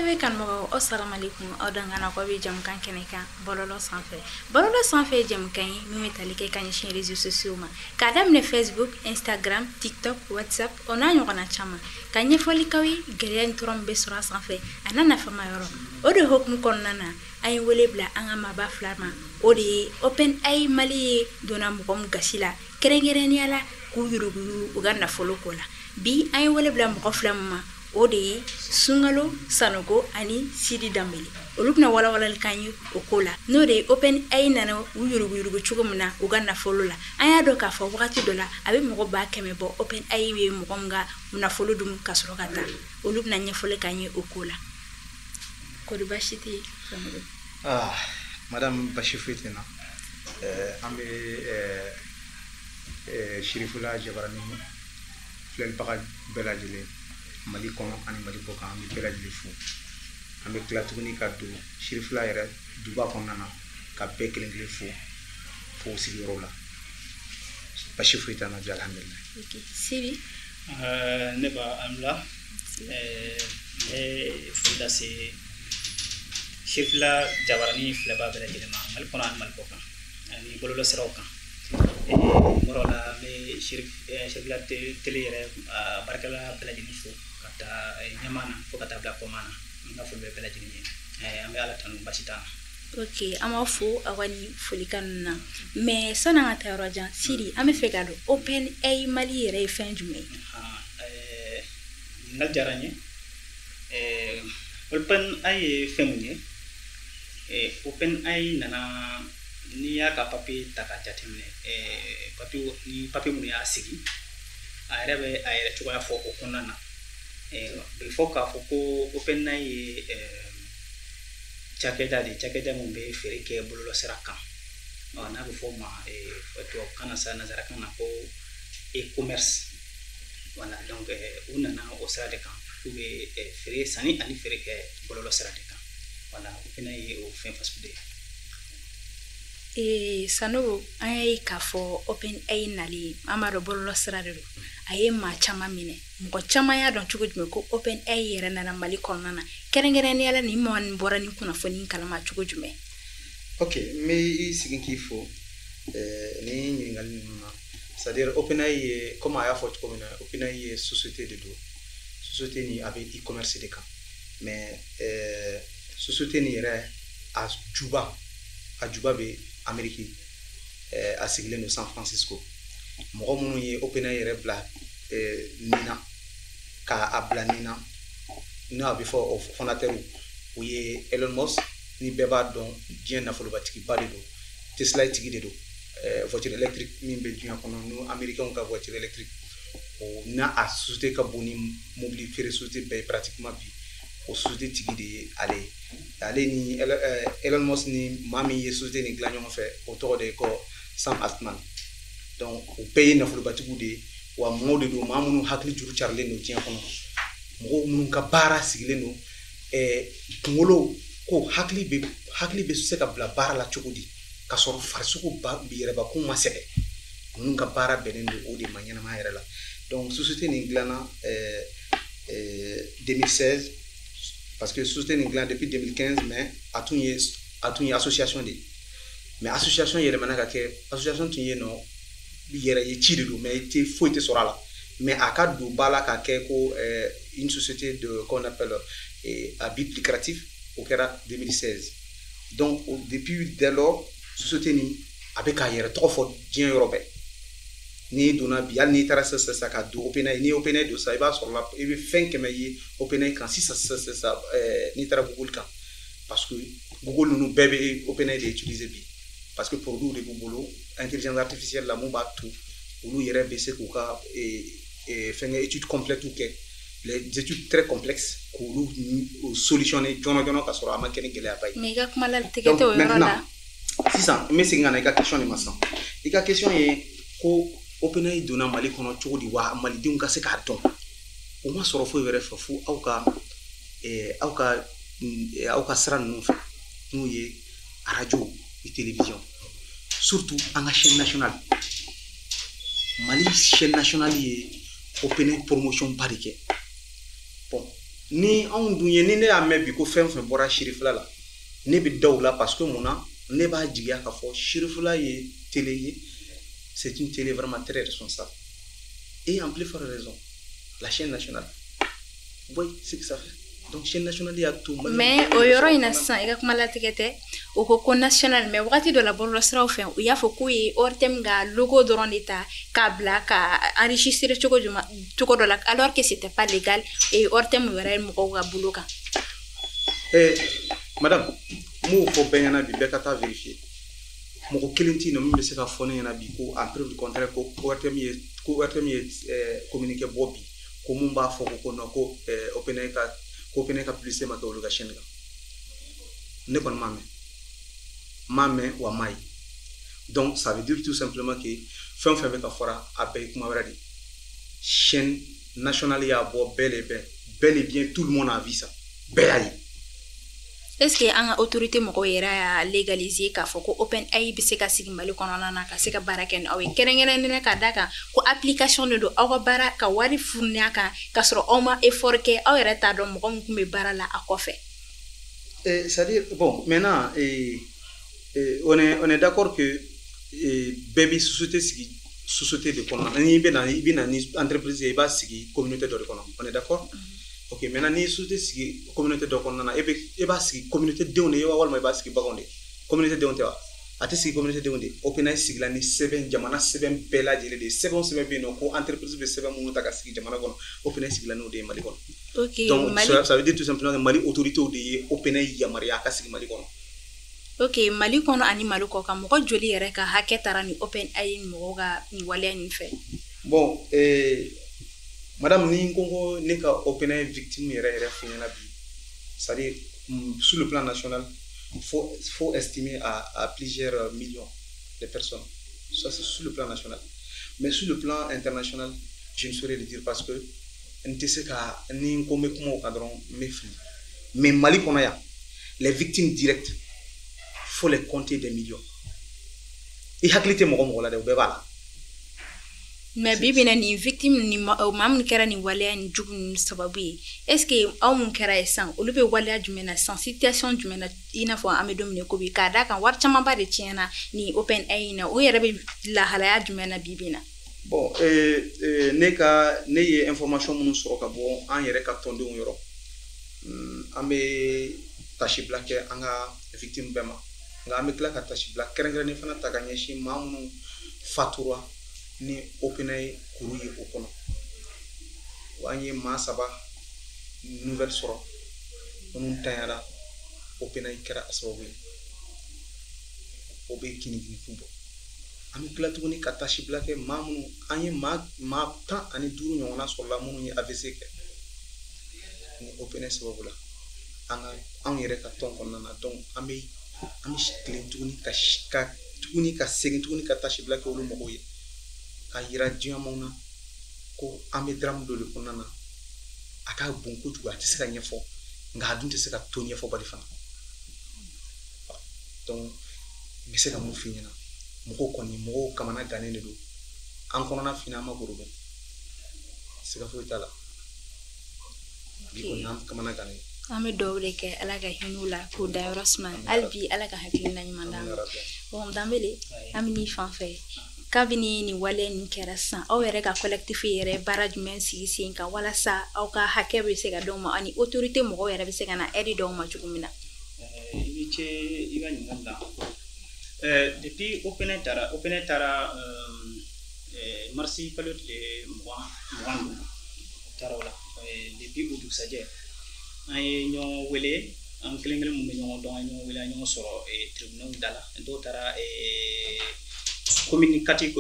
TV kanubagaw, aw salamalekum. Aw dangana ko bɛ jamukan kɛnɛ kan bɔlɔlɔ sanfɛ. Bɔlɔlɔ sanfɛ ye jamukan ye min bɛ tali kɛ ka ɲɛsin réseaux sociaux ma, k'a daminɛ Facebook, Instagram, TikTok, WhatsApp, o n'a ɲɔgɔnna caman, ka ɲɛfɔli k'aw ye gɛlɛya ni tɔɔrɔ min bɛ sɔrɔ a sanfɛ a n'a nafama yɔrɔ. O de hukumu kɔnɔna na, an ye wele bila an ka maaba fila ma. O de ye OpenAI Mali ye donna mɔgɔ min gasi la, kɛrɛnkɛrɛnnenya la k'u yuruguyurugu u ka nafolo ko la. Bi, an ye wele bila mɔgɔ fila min ma, o de ye Sunkalo Sanogo ani Sidi Danbele. Olu bɛna walawalali kan ye o ko la, n'o de ye OpenAI nana u yuruguyurugu cogo min na u ka nafolo la. An y'a dɔn k'a fɔ wagati dɔ la, a bɛ mɔgɔ 100 000 bɔ, OpenAI ye mɔgɔ min ka nafolo dun ka sɔrɔ ka taa. Olu bɛna ɲɛfɔli k'an ye o ko la. Kɔri, baasi tɛ yen, Sanogo? Ah, madame, basi foyi tɛ n na. An bɛ Sirifila Jabarani filɛlibaga bɛɛ lajɛlen, Mali kɔnɔ ani Mali kɔ kan, an bɛ bɛɛ lajɛlen fo. An bɛ tila tuguni ka don Sirifila yɛrɛ duba kɔnɔna na ka bɛɛ kelen kelen fo fo sigiyɔrɔ la. Basi foyi t'an na bi, alhamdulilayi. Ok, Sidi. Ne ba Amila, n bɛ foli lase Sirifila Jabarani filɛbaa bɛɛ lajɛlen ma, Mali kɔnɔ ani Mali kɔ kan ani bɔlɔlɔsiraw kan. Yɔrɔ la, n bɛ Sirifila télé yɛrɛ baarakɛla bɛɛ lajɛlen fo, ka taa ɲɛmaa na fo ka taa bila kɔmaa na. N ka foli bɛ bɛɛ lajɛlen ye. An bɛ Ala tanu, basi t'an na. Ok, an b'aw fo aw ka nin folikan ninnu na. Mais sanni an ka taa yɔrɔ jan, Sidi, an bɛ fɛ k'a dɔn OpenAI Mali yɛrɛ ye fɛn jumɛn ye? Ɲininkali diyara n ye. OpenAI ye fɛn mun ye? OpenAI nana, n'i y'a ka papier ta k'a jateminɛ, papier ni papier minnu y'a sigi, a yɛrɛ bɛ a yɛrɛ cogoya fɔ o kɔnɔna na. Bɛ fɔ k'a fɔ ko OpenAI ye cakɛda de, cakɛda min bɛ feere kɛ bɔlɔlɔsira kan, n'a bɛ fɔ o ma tubabukan na sa, nanzarakan na ko e-commerce. Voilà, donc u nana o sira de kan, k'u bɛ feere, sanni ani feere kɛ bɔlɔlɔsira de kan. Voilà, OpenAI ye o fɛn fasugu de ye. Sanogo, an y'a ye k'a fɔ OpenAI nalen, an b'a dɔn bɔlɔlɔ sira de don, a ye maa caman minɛ. Mɔgɔ caman y'a dɔn cogo jumɛn ko OpenAI yɛrɛ nana Mali kɔnɔna na, kɛrɛnkɛrɛnnenya la nin maa nin bɔra ni kunnafoni kalama cogo jumɛn? Ok, n bɛ i sigi k'i fo ni ɲininkali ninnu na. C'est à dire, OpenAI ye, comme a y'a fɔ cogo min na, OpenAI ye société de don. Société nin a bɛ e-commerce de kan, mais société nin yɛrɛ, a juba bɛ Amérique, a sigilen don San Francisco. Mɔgɔ minnu ye OpenAI yɛrɛ bila nin na, k'a bila nin na, n'a bɛ fɔ o fondateur, o ye Elon Musk. Ni bɛɛ b'a dɔn, diɲɛ nafolobatigi de don, Tesla tigi de don, voiture électrique min bɛ diɲɛ kɔnɔ, n'o américain ka voiture électrique, o n'a a société ka bon ni mobili feere société bɛɛ ye pratiquement bi, o société tigi de ye ale ye. Ale ni Elon Musk ni maa min ye société nin dilan ɲɔgɔn fɛ, o tɔgɔ de ye ko Sam Altman. Donc o bɛɛ ye nafolobatigiw de ye. Wa mɔgɔw de don, maa minnu hakili juru carilen don diɲɛ kɔnɔ, mɔgɔw minnu ka baara sigilen don kunkolo ko hakili bɛ se ka bila baara la cogo di ka sɔrɔ farisogo ba yɛrɛbakun ma sɛgɛn. Ninnu ka baara bɛnnen don o de ma ɲɛnamaya yɛrɛ la. Donc société nin dilanna 2016, parce que société nin dilan depuis 2015, mais a tun ye association de ye. Mais association yɛlɛmana ka kɛ, association tun ye nɔ yɛrɛ ye ci de don, mais i tɛ foyi tɛ sɔrɔ a la. Mais a ka don ba la ka kɛ ko une société de qu'on appelle à but lucratif, o kɛra 2016. Donc depuis dès lors, société nin a bɛ k'a yɛrɛ tɔgɔ fɔ diɲɛ yɔrɔ bɛɛ. N'i donna bi, hali n'i taara sisan sisan ka don OpenAI, n'i ye OpenAI don sisan, i b'a sɔrɔ la i bɛ fɛn 100 ye OpenAI kan sisan sisan sisan, n'i taara Google kan, parce que Google ninnu bɛɛ bɛ OpenAI de utiliser bi, parce que produit de b'u bolo intelligence artificielle la mun b'a to olu yɛrɛ bɛ se k'u ka fɛnkɛ étude complète kɛ, les études très complexes, k'olu solutionner joona joona ka sɔrɔ a ma kɛ ni gɛlɛyaba ye. Mais i ka kuma latigɛ tɛ o yɔrɔ la. Sisan n bɛ segin ka na i ka question de ma sisan. I ka question ye ko OpenAI donna Mali kɔnɔ cogo di, wa malidenw ka se k'a dɔn? O ma sɔrɔ foyi wɛrɛ fɛ fo aw ka sira ninnu fɛ, n'o ye arajo ni télévision, surtout an ka chaîne nationale. Mali chaîne nationale ye OpenAI promotion ba de kɛ. Bon, Ni anw dun ye, ni ne y'a mɛn bi ko fɛn fɛn bɔra Sirifila la, ne bɛ da o la, parce que mun na, ne b'a jigiya k'a fɔ Sirifila ye télé ye, c'est une télé vraiment très responsable. Et en plus forte raison, la chaîne nationale, oui, c'est ce que ça fait. Donc chaîne nationale y'a to Mali. Mais o yɔrɔ in na sisan, i ka kuma latigɛ tɛ, o ko ko national, mais wagati dɔ la, bɔlɔlɔsiraw fɛ, u y'a fɔ k'u ye ORTM ka logo dɔrɔn de ta k'a bila ka enregistrer cogo jumɛn, cogo dɔ la, alors que c'était pas légal et ORTM yɛrɛ mɔgɔw ka bolo kan. Eh, madame, n b'o fɔ bɛɛ ɲɛna bi, bɛɛ ka taa vérifier. Mɔgɔ kelen tɛ yen nɔ min bɛ se ka fɔ ne ɲɛna bi ko en preuve du contraire ko ORTM ye communiqué bɔ bi ko mun b'a fɔ ko non, ko OpenAI ka publicité ma kɛ olu ka chaîne kan. Ne kɔni m'a mɛn, m'a mɛn wa m'a ye. Donc ça veut dire tout simplement que fɛn o fɛn bɛ ka fɔra, a bɛɛ ye kuma wɛrɛ de ye. Chaîne nationale y'a bɔ bel et bien, bel et bien, tout le monde a vu ça, bɛɛ y'a ye. Est ce que an ka autorité mɔgɔw yɛrɛ y'a légaliser k'a fɔ ko OpenAI bɛ se ka sigi Mali kɔnɔna na ka se ka baara kɛ ni aw ye, kɛrɛnkɛrɛnnenya ka da kan ko application de don, aw ka baara ka wari furunya kan, k'a sɔrɔ aw ma effort kɛ, aw yɛrɛ t'a dɔn mɔgɔ min tun bɛ baara la a kɔfɛ? C'est-à-dire, bon, maintenant, on est d'accord que bɛɛ bɛ société sigi société de kɔnɔ. N'i bɛ na, i bɛ na ni entreprise ye, i b'a sigi communauté dɔ de kɔnɔ. On est d'accord? Ok, maintenant, n'i ye société sigi communauté dɔ kɔnɔna na, e b'a sigi communauté denw de ye wa, walima i b'a sigi baganw de ye? Communauté denw tɛ wa? A tɛ sigi communauté denw de ye. OpenAI sigila ni sɛbɛn, jamana sɛbɛn bɛɛ lajɛlen de ye. Sɛbɛn o sɛbɛn bɛ yen nɔ ko entreprise bɛ sɛbɛn minnu ta ka sigi jamana kɔnɔ, OpenAI sigila n'o de ye Mali kɔnɔ. Donc Mali ça veut dire tout simplement que Mali autorités de ye OpenAI yamaruya a ka sigi Mali kɔnɔ. Ok, Mali kɔnɔ ani Mali kɔ kan, mɔgɔ joli yɛrɛ ka hakɛ taara ni OpenAI mɔgɔw ka nin waleya nin fɛ? Bon, madame, ni n ko ne ka OpenAI victime yɛrɛ yɛrɛ f'i ɲɛna bi, c'est-à-dire sur le plan national, faut estimer à plusieurs millions de personnes. Ça, c'est sur le plan national. Mais sur le plan international, je ne saurais le dire, parce que n tɛ se ka, ni n ko n bɛ kuma o kan dɔrɔn, n bɛ fili. Mais Mali kɔnɔ yan, les victimes directes, faut les compter des millions. I hakili tɛ mɔgɔ mɔgɔ la dɛ, o bɛɛ b'a la. Mais bi bi in na, nin victime ni maa minnu kɛra nin waleya nin jugu ninnu sababu ye, est ce que aw mun kɛra ye sisan, olu bɛ waleya jumɛn na sisan, situation jumɛn na, i n'a fɔ an bɛ don min na ko bi, k'a d'a kan wari camanba de tiɲɛna nin OpenAI in na, o yɛrɛ bɛ lahalaya jumɛn na bi bi in na? Bon, ne ye information minnu sɔrɔ ka bɔ an yɛrɛ ka tɔndenw yɔrɔ, an bɛ tasibila kɛ an ka victime bɛɛ ma, nka an bɛ tila ka tasibila kɛrɛnkɛrɛnnen fana ta ka ɲɛsin maa minnu fatura ni OpenAI kuru ye o kɔnɔ. An ye maa saba nouvelle sɔrɔ minnu tanyara, OpenAI kɛra a sababu ye, o bɛ kinigini bɔ. An bɛ tila tuguni ka tasibila kɛ maa minnu, an ye maa 15 ɲɔgɔnna sɔrɔla minnu ye AVC kɛ ni OpenAI sababu la an ka anw yɛrɛ ka tɔn kɔnɔna na. Donc an bɛ tilen tuguni ka tuguni ka segin tuguni ka tasibila kɛ olu mɔgɔw ye, ka yira diɲɛ maaw na ko an bɛ drame dɔ de kɔnɔna na. A ka bon kojugu, a tɛ se ka ɲɛfɔ, nka a dun tɛ se ka to ɲɛfɔbali fana. Donc n bɛ se ka mun f'i ɲɛna? Mɔgɔw kɔni, mɔgɔw kamana gannen de don. An kɔnɔna finna, an ma goro dɔn, siga foyi t'a la. Bi kɔni, an kamana gannen. An bɛ dugawu de kɛ, Ala ka hinɛ u la k'u dayɔrɔ suma, hali bi Ala ka hakilina ɲuman d'an ma. Bon, Danbele, an bɛ n'i fan fɛ. Kabini nin waleya nin kɛra sisan, aw yɛrɛ ka collectif yɛrɛ baara jumɛn sigi sen kan walasa aw ka hakɛ bɛ se ka d'aw ma, ani autorité mɔgɔw yɛrɛ bɛ se ka na aide d'aw ma cogo min na? I ni ce i ka ɲininkali la. Depuis OpenAI taara marisi kalo tile 25, o taara o la. Depuis o dugusajɛ, an ye ɲɔgɔn wele, an kelen kelen mun bɛ ɲɔgɔn dɔn, an ye ɲɔgɔn wele, an ye ɲɔgɔn sɔrɔ tribunal da la. Dɔw taara commune 4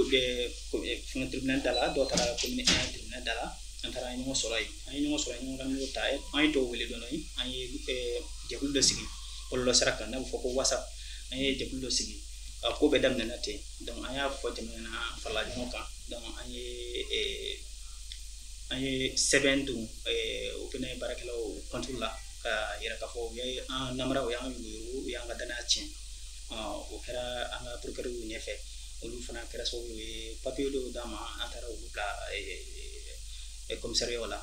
fɛngɛ tribunal da la, dɔw taara commune 1 tribunal da la. An taara, an ye ɲɔgɔn sɔrɔ yen, an ye ɲɔgɔn sɔrɔ, an ye ɲɔgɔn ka numéro ta, an ye dɔw wele dɔɔni. An ye jɛkulu dɔ sigi bɔlɔlɔ sira kan n'a bɛ fɔ ko WhatsApp. An ye jɛkulu dɔ sigi, a ko bɛɛ daminɛna ten. Donc an y'a fɔ jamana na, an farala ɲɔgɔn kan. Donc an ye sɛbɛn don OpenAI baarakɛlaw compte la ka yira k'a fɔ u ye an namara, u y'an yuruguyurugu, u y'an ka danaya tiɲɛ. O kɛra an ka procureur ɲɛfɛ. Olu fana kɛra sababu ye papier dɔw d'an ma, an taara olu bila commissariat la.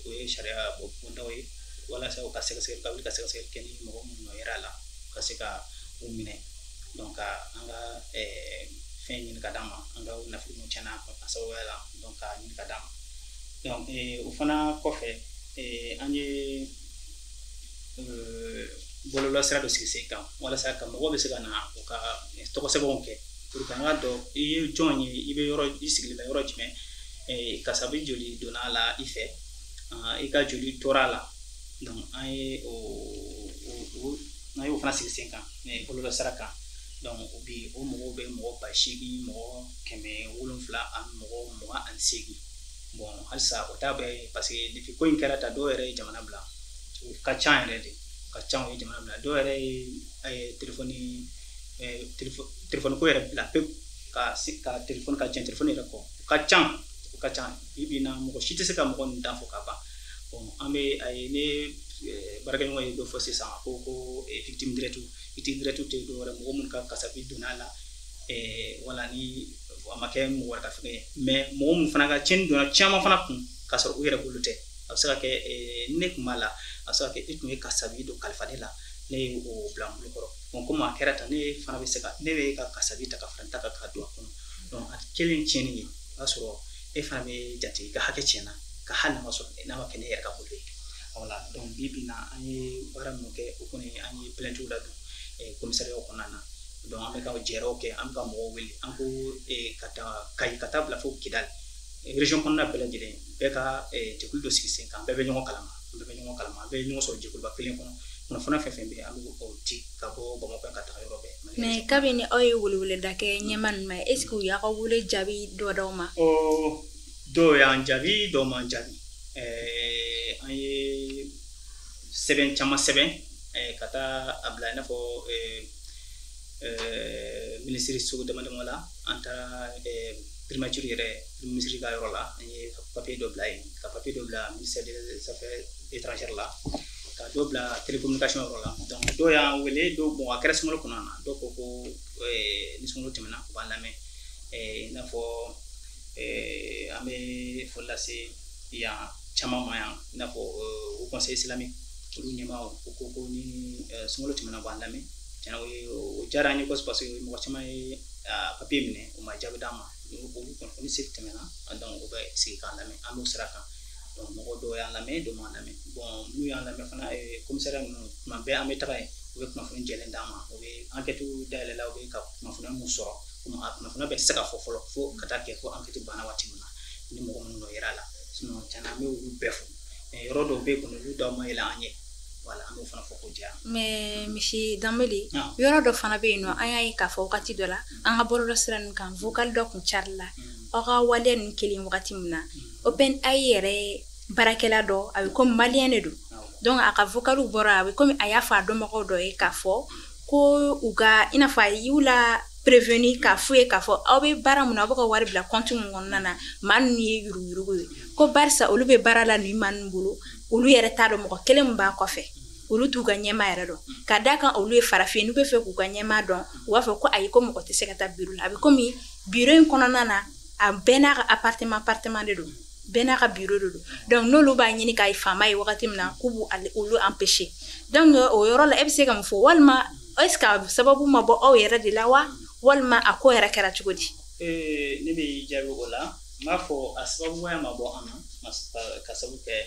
O ye sariya bondaw ye. walasa u ka sɛgɛsɛgɛli ka wuli ka sɛgɛsɛgɛli kɛ ni mɔgɔ minnu nɔ yera a la ka se ka u minɛ. Donc ka an ka fɛn ɲini ka d'an ma, an ka nafolo min tiɲɛna a sababuya la, donc ka ɲini ka d'an ma. Donc o fana kɔfɛ, an ye bɔlɔlɔ sira dɔ sigi sen kan walasa ka mɔgɔw bɛ se ka na u ka tɔgɔ sɛbɛnw kɛ pour que an ka dɔn i ye jɔn ye, i bɛ yɔrɔ, i sigilen bɛ yɔrɔ jumɛn, kasabi joli donna a la i fɛ, i ka joli tora a la. Donc an ye o fana sigi sen kan bɔlɔlɔ sira kan. Donc bi, o mɔgɔw bɛ mɔgɔ 8000, mɔgɔ 728. Bon, halisa o t'a bɛɛ ye, parce que depuis ko in kɛra ta, dɔw yɛrɛ ye jamana bila. O ka ca yɛrɛ de, ka ca, o ye jamana bila. Dɔw yɛrɛ ye téléphone ko yɛrɛ bila pewu, ka téléphone ka jɛn téléphone yɛrɛ kɔ. O ka ca, o ka ca. Bi bi in na, mɔgɔ si tɛ se ka mɔgɔ ninnu dan fɔ ka ban. Bon, an bɛ a ye ne baarakɛɲɔgɔn ye dɔ fɔ sisan, a ko victime direct. Victime direct tɛ dɔwɛrɛ, mɔgɔ minnu ka kasabi donna a la, wala ni a ma kɛ mɔgɔ wɛrɛ ka fɛngɛ ye, mais mɔgɔ min fana ka tiɲɛni donna caman fana kun k'a sɔrɔ u yɛrɛ bolo tɛ. A bɛ se ka kɛ ne tun b'a la, a bɛ se ka kɛ e tun ye kasabi dɔ kalifa ne la, ne ye o bila n bolo kɔrɔ. Bon, komi a kɛra tan, ne fana bɛ se ka ne bɛ ka kasabi ta ka fara n ta kan ka don a kɔnɔ. Donc a kelen tiɲɛni ye, o y'a sɔrɔ e fana bɛ jate i ka hakɛ tiɲɛna ka, hali n'a ma sɔrɔ n'a ma kɛ ne yɛrɛ ka bolo ye. Wala, donc bi bi in na, an ye baara minnu kɛ, o kɔni, an ye plainte ladon commissariat kɔnɔna na. Donc an bɛ ka jɛrɛw kɛ, an bɛ ka mɔgɔw wele, an ko ka taa Kayi ka taa bila fo Kidali région kɔnɔna bɛɛ lajɛlen, bɛɛ ka jɛkulu dɔ sigi sen kan. Bɛɛ bɛ ɲɔgɔn kalama, an bɛɛ bɛ ɲɔgɔn kalama, an bɛɛ ye ɲɔgɔn sɔrɔ jɛkuluba kelen kɔnɔ. Kunnafoniya fɛn fɛn bɛ yen, an bɛ o di ka bɔ Bamakɔ ka taga yɔrɔ bɛɛ. Mais kabini aw ye weleweleda kɛ ɲɛma ninnu ma, est ce que u y'aw ka wele jaabi dɔ d'aw ma? Ɔ, dɔw y'an jaabi, dɔw m'an jaabi. An ye sɛbɛn caman sɛbɛn ka taa a bila i n'a fɔ minisiri sugu dama dama la. An taara primature yɛrɛ, minisiri ka yɔrɔ la, an ye papier dɔ bila yen, ka papier dɔ bila ministère des Affaires étrangères la, ka dɔ bila télécommunication yɔrɔ la. Donc dɔw y'an wele, dɔw, bon, a kɛra sunkalo kɔnɔna na, dɔw ko ni sunkalo tɛmɛna, u b'an lamɛn. I n'a fɔ an bɛ foli lase yan caman ma yan, i n'a fɔ au Conseil islamique, olu ɲɛmaaw, u ko ni sunkalo tɛmɛna, u b'an lamɛn. Tiɲɛna, o ye o diyara an ye kosɛbɛ, parce que mɔgɔ caman ye papier minɛ, u ma jaabi d'an ma. Olu kunnafoni seli tɛmɛna, donc u bɛ sigi k'an lamɛn, an b'o sira kan. Donc mɔgɔ dɔw y'an lamɛn, dɔw m'an lamɛn. Bon, n'u y'an lamɛn fana, commissariat ninnu, tuma bɛɛ an bɛ taga yen, u bɛ kunnafoni jɛlen d'an ma. U bɛ enquête dayɛlɛ la, u bɛ ka kunnafoniya mun sɔrɔ, komi a kunnafoniya bɛɛ tɛ se ka fɔ fɔlɔ, fo ka taa kɛ fo enquête banna waati min na, ni mɔgɔ minnu nɔ yera a la. Sinon tiɲɛna, an bɛ olu bɛɛ fo. Mais yɔrɔ dɔw bɛ yen kɔni, olu daw ma yɛlɛ an ɲɛ. Wala, an b'o fana fɔ ko diya. Mais monsieur Danbele, yɔrɔ dɔ fana bɛ yen nɔ, an y'a ye k'a fɔ wagati dɔ la, an ka bɔlɔlɔ sira ninnu kan, vocal dɔ kun cari la aw ka waleya ninnu kelen wagati min na. OpenAI yɛrɛ baarakɛla dɔ, a bɛ komi malien de don, donc a ka vocal bɔra, a bɛ komi a y'a fɔ a dɔnbagaw dɔ ye k'a fɔ ko u ka, i n'a fɔ a y'u la prévenir k'a f'u ye k'a fɔ aw bɛ baara mun na, aw bɛ ka wari bila compte mun kɔnɔna na, maa ninnu ye yuruguyurugu ye, ko barisa olu bɛ baara la nin maa ninnu bolo, olu yɛrɛ t'a dɔn mɔgɔ kelen min b'a kɔfɛ, olu t'u ka ɲɛmaa yɛrɛ dɔn, ka d'a kan olu ye farafin, n'u bɛ fɛ k'u ka ɲɛmaa dɔn, u b'a fɔ ko ayi, ko mɔgɔ tɛ se ka taa bureau la. A bɛ komi bureau in kɔnɔna na, a bɛɛ n'a ka appartement de don, bɛɛ n'a ka bureau de don. Donc n'olu b'a ɲini k'a faama ye wagati min na, k'u b'u olu empêcher. Donc o yɔrɔ la, e bɛ se ka mun fɔ? Walima est ce que a sababu ma bɔ aw yɛrɛ de la wa, walima a ko yɛrɛ kɛra cogo di? Ne bɛ jaabi o la, n b'a fɔ a sababuya ma bɔ an na, ka sababu kɛ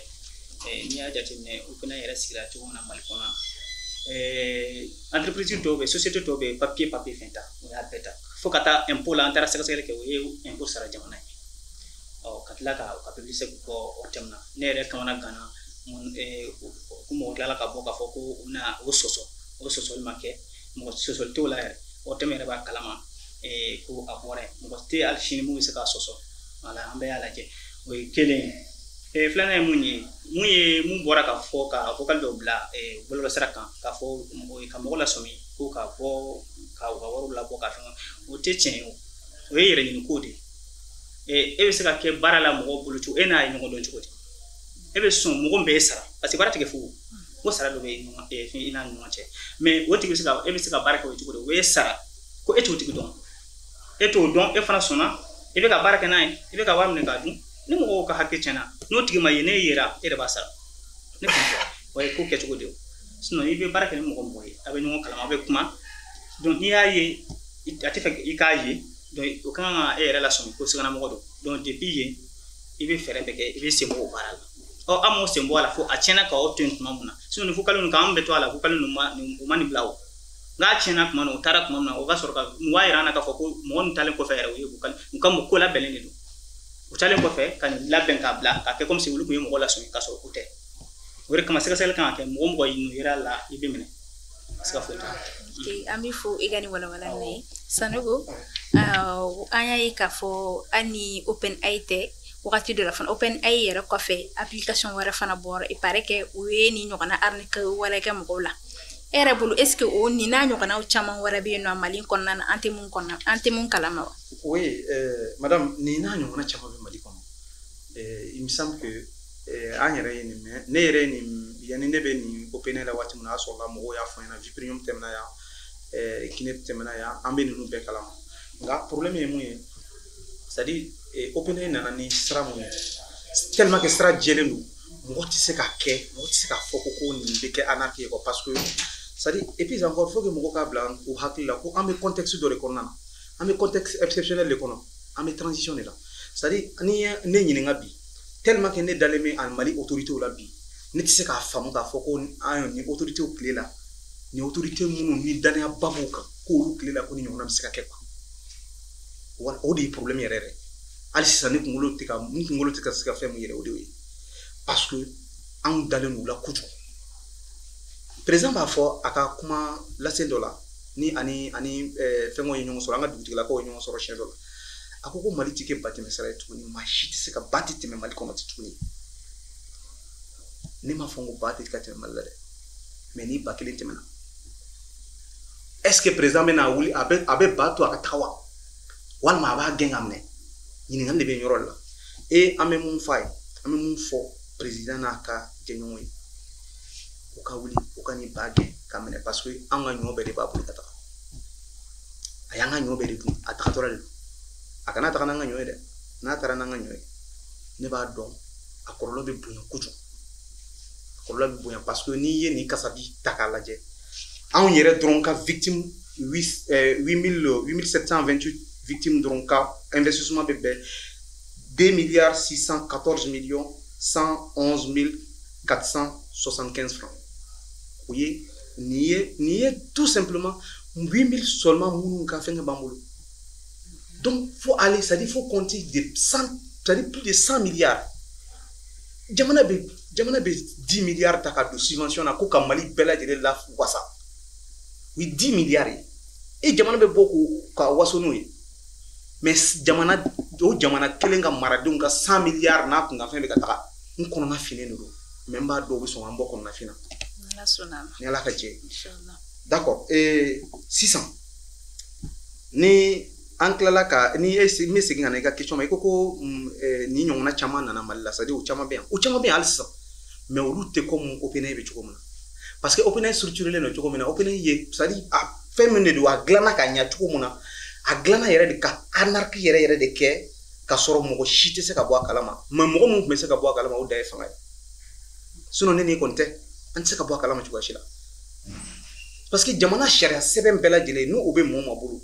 n'i y'a jateminɛ, OpenAI yɛrɛ sigira cogo min na Mali kɔnɔ, entreprise dɔw bɛ, société dɔw bɛ, papier fɛn ta, o y'a bɛɛ ta fo ka taa impôt la. An taara sɛgɛsɛgɛli kɛ, o ye impôt sara jamana ye. Ɔ, ka tila ka u ka publicité bɔ o thème na, ne yɛrɛ kamana ganna ko mɔgɔ tilala ka bɔ k'a fɔ ko u bɛna o sɔsɔ. O sɔsɔli ma kɛ, mɔgɔ sɔsɔli t'o la yɛrɛ. O thème yɛrɛ b'a kalama ko a bɔra yen, mɔgɔ tɛ hali sini mun bɛ se k'a sɔsɔ. Wala, an bɛɛ y'a lajɛ, o ye kelen ye. Filanan ye mun ye, mun bɔra ka fɔ ka vocal dɔw bila bɔlɔlɔsira kan k'a fɔ ka mɔgɔ lasɔmi ko ka bɔ ka u ka wariw labɔ ka fɛn, o tɛ tiɲɛ ye. O ye yɛrɛ ɲini ko de ye. E bɛ se ka kɛ baara la mɔgɔw bolo cogo, e n'a ye ɲɔgɔn dɔn cogo di? E bɛ sɔn mɔgɔ min bɛ e sara, parce que baara tɛ kɛ fu, ko sara dɔ bɛ fɛn i n'a ni ɲɔgɔn cɛ. Mais o tigi bɛ se ka, e bɛ se ka baara kɛ o cogo di? O ye sara ko e t'o tigi dɔn, e t'o dɔn, e fana sɔnna, i bɛ ka baara kɛ n'a ye, i bɛ ka wari minɛ k'a dun. Ni mɔgɔw ka hakɛ tiɲɛna, n'o tigi ma ye, n'e yera, e de b'a sara. Ne kun fɔ O ye ko kɛcogo de ye. Sinon i bɛ baara kɛ ni mɔgɔ mɔgɔ ye, a bɛ ɲɔgɔn kalama, a bɛ kuma. Donc n'i y'a ye a tɛ fɛ i k'a ye, donc o kan ka e yɛrɛ lasɔmi ko siganamɔgɔ don. Donc depuis yen i bɛ fɛɛrɛ bɛɛ kɛ, i bɛ sen bɔ o baara la. Ɔ an m'o sen bɔ a la fo a tiɲɛna k'aw to yen tuma min na. Sinon ni vocal ninnu kan an bɛ to a la, vocal ninnu ma u ma nin bila o. Nka tiɲɛna tuma min na, u taara tuma min na, o ka sɔrɔ ka u b'a yira an na k'a fɔ ko mɔgɔ ninnu taalen kɔfɛ yɛrɛ, u ye vocal u ka ko labɛnnen de don. U taalen kɔfɛ ka nin labɛn k'a bila k'a kɛ comme si olu tun ye mɔgɔ lasɔmi k'a sɔrɔ o tɛ. O de kama sɛgɛsɛgɛli kan ka kɛ, mɔgɔ mɔgɔ y'i yera la i bɛ minɛ. Siga foyi t'a la. An bɛ fo i ka nin walawala nin ye. Sanogo, an y'a ye k'a fɔ hali ni OpenAI tɛ, wagati dɔ la fana OpenAI yɛrɛ kɔfɛ application wɛrɛ fana bɔra, il paraît que u ye nin ɲɔgɔnna arnaque wɛrɛ kɛ mɔgɔw la. E yɛrɛ bolo, est ce que o nin n'a ɲɔgɔnnaw caman wɛrɛ bɛ yen nɔ Mali kɔnɔna na, an tɛ mun kɔnɔna, an tɛ mun kalama wa? Oui, madame, nin n'a ɲɔgɔnna caman bɛ Mali kɔnɔ. Il me semble que an yɛrɛ ye nin mɛn, ne yɛrɛ ye nin, yanni ne bɛ nin OpenAI la waati min na, a sɔrɔla mɔgɔw y'a fɔ n ɲɛna, Viprium tɛmɛna yan, Kinep tɛmɛna yan, an bɛ ninnu bɛɛ kalama. Nka problème ye mun ye, c'est à dire OpenAI nana ni sira mun ye, tellement que sira jɛlen don, mɔgɔ tɛ se k'a kɛ, mɔgɔ tɛ se k'a fɔ ko nin bɛ kɛ arnaque ye quoi, parce que c'est à dire, et puis encore, faut que mɔgɔw k'a bila u hakili la ko an bɛ contexte dɔ de kɔnɔna na, an bɛ contexte exceptionnel de kɔnɔ, an bɛ transition de la. C'est à dire, n'i ye ne ɲininka bi, tellement que ne dalen bɛ Mali autorités la bi, ne tɛ se k'a faamu k'a fɔ ko an ni autorités tile la, ni autorités minnu ni danayaba b'u kan, k'olu tile la ko ni ɲɔgɔnna bɛ se ka kɛ quoi. O de ye problème yɛrɛ yɛrɛ. Hali sisan ne kunkolo tɛ ka, n kunkolo tɛ ka se ka fɛn min yɛrɛ, o de ye, parce que anw dalen don u la kojugu. Président b'a fɔ a ka kuma lase dɔ la, ni ani fɛngɛw ye ɲɔgɔn sɔrɔ, an ka dugutigilakaw ye ɲɔgɔn sɔrɔ siɲɛ dɔ la, a ko ko Mali tɛ kɛ batɛmɛsira ye tuguni, maa si tɛ se ka ba tɛ tɛmɛ Mali kɔnɔ ten tuguni. Ne m'a fɔ n ko ba tɛ ka tɛmɛ Mali la dɛ, mais ni ba kelen tɛmɛna, est ce que président bɛna wuli a bɛ ba to a ka taga wa, walima a b'a gɛn ka minɛ? Ɲininkali de bɛ yen yɔrɔ la. E an bɛ mun f'a ye, an bɛ mun fɔ président n'a ka jɛɲɔgɔn ye, u ka wuli u ka nin ba gɛn ka minɛ, parce que an ka ɲɔ bɛɛ de b'a bolo ka taga. A y'an ka ɲɔ bɛɛ de dun, a tagatɔla de don. A kana taga n'an ka ɲɔ ye dɛ, n'a taara n'an ka ɲɔ ye, ne b'a dɔn a kɔlɔlɔ bɛ bonya kojugu, a kɔlɔlɔ bɛ bonya, parce que n'i ye nin kasabi ta k'a lajɛ, anw yɛrɛ dɔrɔn ka victime 8728 victimes dɔrɔn ka investissement bɛ bɛn 2 milliards 614 millions 111 475 francs. O ye nin ye tout simplement 8000 seulement minnu ka fɛnkɛ b'an bolo. Donc faut aller, c'est-à-dire faut compter de 100, c'est-à-dire plus de 100 milliards. Jamana bɛ 10 milliards ta ka don subvention na ko ka Mali bɛɛ lajɛlen la wasa. O ye 10 milliards ye. E jamana bɛ bɔ ka waso n'o ye. Mais jamana o jamana kelen ka maradenw ka 100 milliards n'a kun ka fɛn bɛ ka taga, n kɔnɔna finnen de don, mais n b'a dɔn u bɛ sɔn k'an bɔ kɔnɔna fin na. Ni Ala ka jɛ. D'accord. Sisan ni an tilala ka ni e n bɛ segin ka na i ka question ma, i ko nin ɲɔgɔnna caman nana Mali la, c'est à dire o caman bɛ yan, o caman bɛ yan hali sisan, mais olu tɛ comme OpenAI bɛ cogo min na, parce que OpenAI structuré don cogo min na, OpenAI ye, c'est à dire a fɛn min de don, a dilanna ka ɲɛ cogo min na, a dilanna yɛrɛ de ka arnaque yɛrɛ yɛrɛ de kɛ ka sɔrɔ mɔgɔ si tɛ se ka bɔ a kalama. Mais mɔgɔ minnu tun bɛ se ka bɔ a kalama, o da ye fanga ye. Sinon ne n'i kɔni tɛ, an tɛ se ka bɔ a kalama cogoya si la, parce que jamana sariya sɛbɛn bɛɛ lajɛlen n'o bɛ mɔgɔ ma bolo,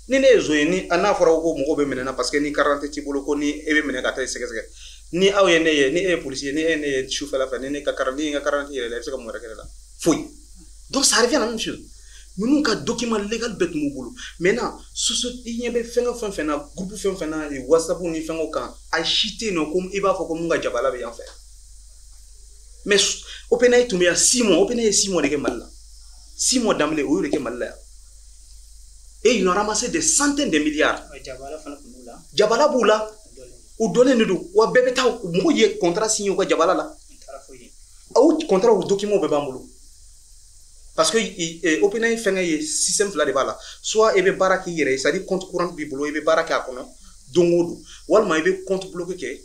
ni ne ye zon ye, ni n'a fɔra ko mɔgɔw bɛ minɛ na parce que ni carte t'i bolo ko ni e bɛ minɛ ka taa i sɛgɛsɛgɛ, ni aw ye ne ye, ni e ye policier ye, ni e ye ne ye sufɛla fɛ, ni ne ka carte, ni n ka carte yɛrɛ la, i bɛ se ka mun wɛrɛ kɛ ne la? Foyi. Donc ça revient à la même chose. Ninnu ka document légal bɛɛ tun b'u bolo. Maintenant i ɲɛ bɛ fɛn o fɛn fɛn na, groupe fɛn fɛn na, WhatsApp ni fɛngɛw kan, a si tɛ yen nɔ ko i b'a fɔ ko mun ka jabala bɛ yan fɛ. Mais OpenAI tun bɛ yan 6 mois, OpenAI ye 6 mois de kɛ Mali la. 6 mois daminɛ o y'o de kɛ Mali la yan. Et ils ont ramassé des centaines de milliards. Jabala b'u la. U dɔnnen de don. Wa bɛɛ bɛ taa, mɔgɔw ye contrat signé u ka jabala la. O contrat o document bɛɛ b'an bolo. Parce que OpenAI fɛngɛ ye système fila de b'a la. Soit i bɛ baara k'i yɛrɛ ye, c'est à dire compte courant b'i bolo, i bɛ baara kɛ a kɔnɔ don o don. Walima i bɛ compte bloqué kɛ,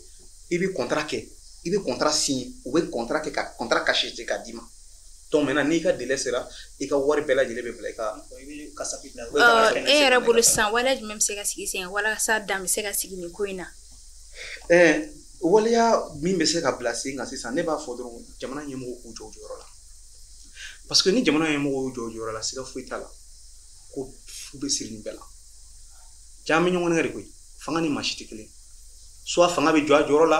i bɛ contrat kɛ, i bɛ contrat signé, u bɛ contrat kɛ ka contrat cacheté k'a d'i ma. Donc maintenant n'i ka délai sera, i ka wari bɛɛ lajɛlen bɛ bila i ka. E yɛrɛ bolo sisan, waleya jumɛn bɛ se ka sigi sen kan walasa dan bɛ se ka sigi nin ko in na? Waleya min bɛ se ka bila sen kan sisan, ne b'a fɔ dɔrɔn jamana ɲɛmɔgɔw k'u jɔ u jɔyɔrɔ la, parce que ni jamana ɲɛmɔgɔw y'u jɔ u jɔyɔrɔ la, siga foyi t'a la ko fu bɛ siri nin bɛɛ la. Caman bɛ ɲɔgɔn nɛgɛ de koyi. Fanga ni maa si tɛ kelen. Soit fanga bɛ jɔ a jɔyɔrɔ la,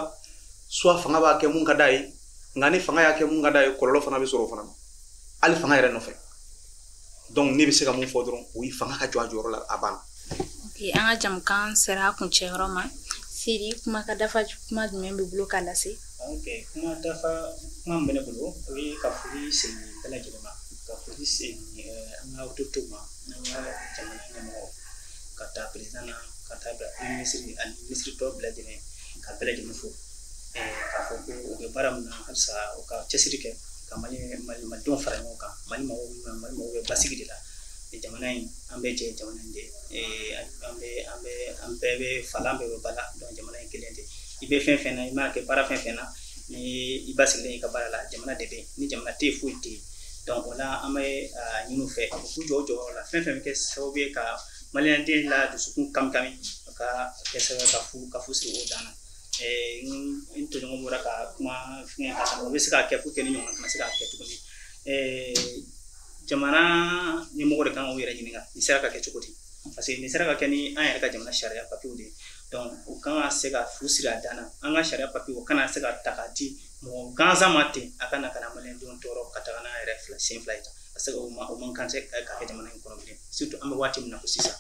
soit fanga b'a kɛ mun ka d'a ye. Nka ni fanga y'a kɛ mun ka d'a ye, kɔlɔlɔ fana bɛ sɔrɔ o fana na, hali fanga yɛrɛ nɔfɛ. Donc ne bɛ se ka mun fɔ dɔrɔn, o ye fanga ka jɔ a jɔyɔrɔ la, a banna. Ok, an ka jamukan sera a kuncɛyɔrɔ ma. Sidi, kuma ka dafa kuma jumɛn b'i bolo k'a lase? Ok, kuma dafa kuma min bɛ ne bolo, o ye ka foli segin bɛɛ lajɛlen ma, ka foli segin an ka autorités ma, an ka jamana ɲɛmɔgɔ, ka taa président na, ka taa bila premier ministre ani ministre tɔ bɛɛ lajɛlen, ka bɛɛ lajɛlen fo, k'a fɔ ko u bɛ baara min na, halisa u ka cɛsiri kɛ ka Mali malidenw fara ɲɔgɔn kan. Mali mago bɛ, Mali mago bɛ basigi de la. Jamana in, an bɛɛ jɛ jamana in de, an bɛɛ an bɛɛ an bɛɛ bɛ fa la, an bɛɛ bɛ ba la. Donc jamana in kelen tɛ. I bɛ fɛn fɛn na, i mana kɛ baara fɛn fɛn na, ni i basigilen i ka baara la, jamana de bɛ yen. Ni jamana tɛ yen, foyi tɛ yen. Donc o la, an bɛ ɲini u fɛ u k'u jɔ u jɔyɔrɔ la. Fɛn fɛn bɛ kɛ sababu ye ka maliyɛnden la dusukun kami kami, ka kɛ sababu ye ka fu siri o dan na. N tɔɲɔgɔn bɔra ka kuma fɛngɛ ka tɛmɛ, o bɛ se k'a kɛ pour que ni ɲɔgɔn kana se k'a kɛ tuguni. Jamana ɲɛmɔgɔ de kan k'u yɛrɛ ɲininka nin sera ka kɛ cogo di, parce que nin sera ka kɛ ni an yɛrɛ ka jamana sariya papiyew de ye. Donc u kan ka se ka fu siri a dan na. An ka sariya papiyew, o kana se ka ta k'a di mɔgɔ gansan ma ten, a ka na ka na maliyɛndenw tɔɔrɔ ka taga n'a yɛrɛ fila sen fila ye tan, parce que o man kan tɛ ka kɛ jamana in kɔnɔ bilen, surtout an bɛ waati min na ko sisan.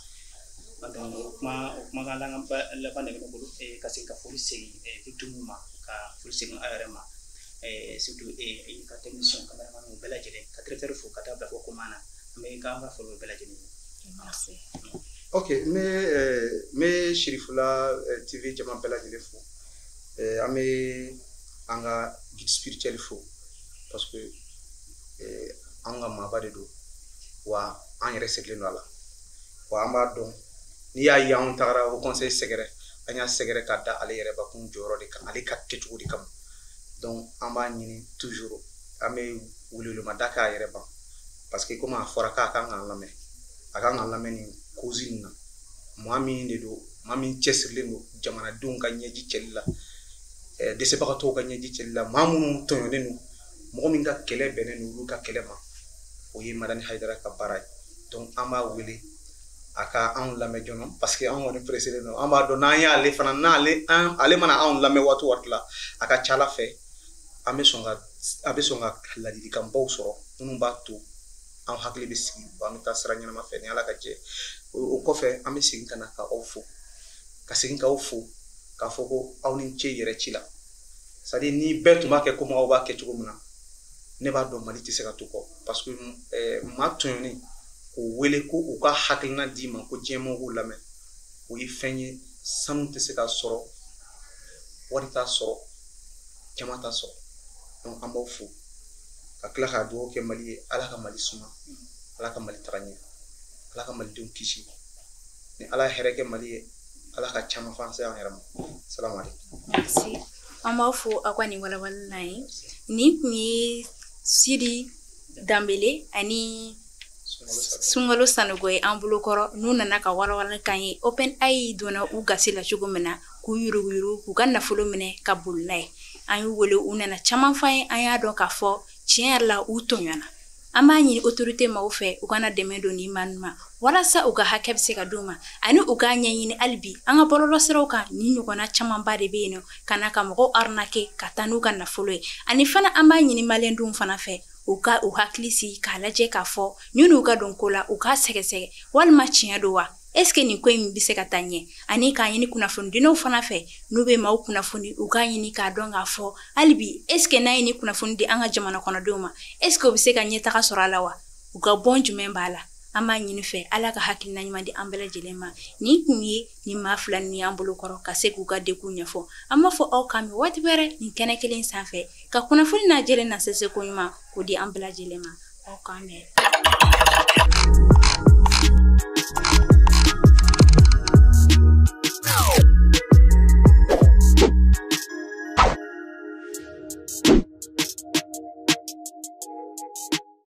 Donc o kumakan laban de bɛ ne bolo, ka segin ka foli segin victime ma, ka foli segin aw yɛrɛ ma, surtout i ka technicien, cameraman bɛɛ lajɛlen, ka directeur fo ka taa bila fo commande na. An bɛ k'an ka foli bɛɛ lajɛlen ye. Merci. Ok, n bɛ Sirifula TV jama bɛɛ lajɛlen fo. An bɛ an ka guide spirituel fo, parce que an ka maaba de don wa, an yɛrɛ sigilen don a la wa. An b'a dɔn, n'i y'a ye anw tagara o conseil sɛgɛrɛ, an y'a sɛgɛrɛ ka da ale yɛrɛ bakun jɔyɔrɔ de kan, ale ka kɛcogo de kama. Donc an b'a ɲini toujours, an bɛ welewelemada k'a yɛrɛ ban, parce que komi a fɔra k'a kan k'an lamɛn, a kan k'an lamɛn nin cause in na. Maa min de don, maa min cɛsirilen don jamanadenw ka ɲɛji cɛli la, dɛsɛbagatɔw ka ɲɛji cɛli la, maa minnu tɔɲɔnen don, mɔgɔ min ka kɛlɛ bɛnnen don olu ka kɛlɛ ma, o ye Madani Hayidara ka baara ye. Donc an b'a wele a ka anw lamɛn joona, parce que anw kɔni pressé don. An b'a dɔn n'an y'ale fana, n'ale ale mana anw lamɛn waati o waati la, a ka ca Ala fɛ an bɛ sɔn ka ladilikanbaw sɔrɔ minnu b'a to an hakili bɛ sigi, an bɛ taa sira ɲɛnama fɛ ni Ala ka jɛ. O kɔfɛ, an bɛ segin ka na ka aw fo, ka segin k'aw fo k'a fɔ ko aw ni ce yɛrɛ ci la. C'est à dire ni bɛɛ tun b'a kɛ komi aw b'a kɛ cogo min na, ne b'a dɔn Mali tɛ se ka to kɔ, parce que maa tɔɲɔnen k'o wele ko u ka hakilina d'i ma ko diɲɛmɔgɔw k'u lamɛn, o ye fɛn ye sanu tɛ se ka sɔrɔ, wari t'a sɔrɔ, jama t'a sɔrɔ. Donc an b'aw fo ka tila k'a dugawu kɛ Mali ye. Ala ka Mali suma, Ala ka Mali taga ɲɛ, Ala ka malidenw kisi. Ni Ala ye hɛrɛ kɛ Mali ye, Ala ka caman fɔ an se an yɛrɛ ma. Salamu aleykum. Merci. An b'aw fo aw ka nin walawalali na ye. Nin kun ye Sidi Danbele ani Sunkalo Sanogo ye an bolokɔrɔ, n'u nana ka walawalali k'an ye OpenAI donna u gasi la cogo min na, k'u yuruguyurugu, k'u ka nafolo minɛ ka boli n'a ye. An y'u wele, u nana caman f'an ye. An y'a dɔn k'a fɔ tiɲɛ yɛrɛ la u tɔɲɔna. An b'a ɲini autorité maaw fɛ, u kana dɛmɛ don nin maa ninnu ma walasa u ka hakɛ bɛ se ka d'u ma, ani u k'a ɲɛɲini hali bi an ka bɔlɔlɔsiraw kan. Nin ɲɔgɔnna camanba de bɛ yen nɔ ka na ka mɔgɔw arnaquer ka taa n'u ka nafolo ye. Ani fana, an b'a ɲini maliyɛndenw fana fɛ, u ka u hakili sigi k'a lajɛ k'a fɔ ɲɔni ka don ko la, u k'a sɛgɛsɛgɛ walima tiɲɛ don wa, est ce que nin ko in bɛ se ka taa ɲɛ. Ani k'a ɲini kunnafonidilaw fana fɛ, n'u bɛ maaw kunnafoni, u k'a ɲini k'a dɔn k'a fɔ hali bi, est ce que n'a ye nin kunnafoni di an ka jamana kɔnɔdenw ma, est ce que u bɛ se ka ɲɛtaga sɔrɔ a la wa, u ka bɔn jumɛn b'a la. An b'a ɲini fɛ, Ala ka hakilina ɲuman di an bɛɛ lajɛlen ma. Nin kun ye nin maa fila ninnu y'an bolo kɔrɔ ka se k'u ka dekun ɲɛfɔ. An b'a fɔ aw k'an bɛn waati wɛrɛ nin kɛnɛ kelen sanfɛ, ka kunnafoni n'a jɛlen na sɛsɛ ko ɲuman k'o di an bɛɛ lajɛlen ma. Aw k'an bɛn.